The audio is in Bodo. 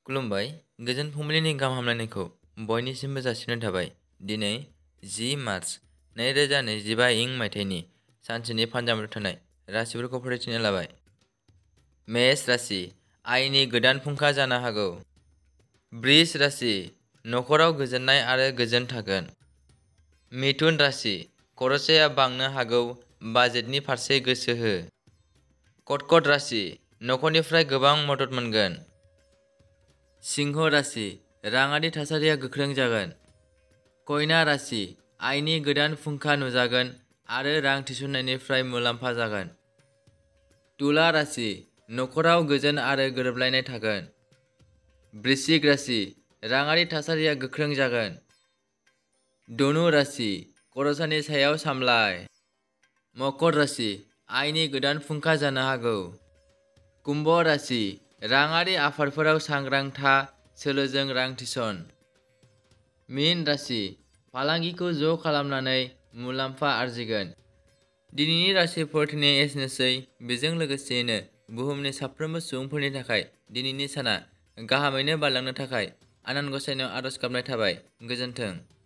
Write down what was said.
खुलुमबाय। गोजोन फुंबिलिनि गाहाम हामलायनायखौ बयनिसिमबो जासिनाय थाबाय। दिनै 10 मार्च 2025 इं मायथाइनि सानसेनि फानजामुथि थानाय राशिफोरखौ फरायथिनो लाबाय। मेष राशि आयनि गोदान फुंखा जानो हागौ। बृष राशि नखराव गोजोननाय आरो गोजोन थागोन। मिथुन राशि खरसाया बांनो हागौ, बाजेटनि फारसे गोसो हो। कर्कट राशि नखरनिफ्राय गोबां मदद मोनगोन। सिंह राशि राङारि थासारिया गोख्रों जागोन। कन्या राशि आयनि गोदान फुंखा नुजागोन आरो रां थिसननायनिफ्राय मुलाम्फा जागोन। तुला राशि नखराव गोजोन आरो गोरोबलायनाय थागोन। वृश्चिक राशि राङारि थासारिया गोख्रों जागोन। धनु राशि खरसानि सायाव सामलाय। मकर राशि आयनि गोदान फुंखा जानो हागौ। कुम्भ राशि राङारि आफादफोराव सांग्रां था, सोलोजों रां थिसन। मीन राशि फालांगिखौ ज' खालामनानै मुलाम्फा आरजिगोन। दिनैनि राशि फरायथिनाया एसेनोसै। बेजों लोगोसेयैनो बुहुमनि साफ्रोमबो सुबुंफोरनि थाखाय दिनैनि साना गाहामैनो बारलांनो थाखाय आनान गसाइनाव आरज गाबनाय थाबाय। गोजोन्थों।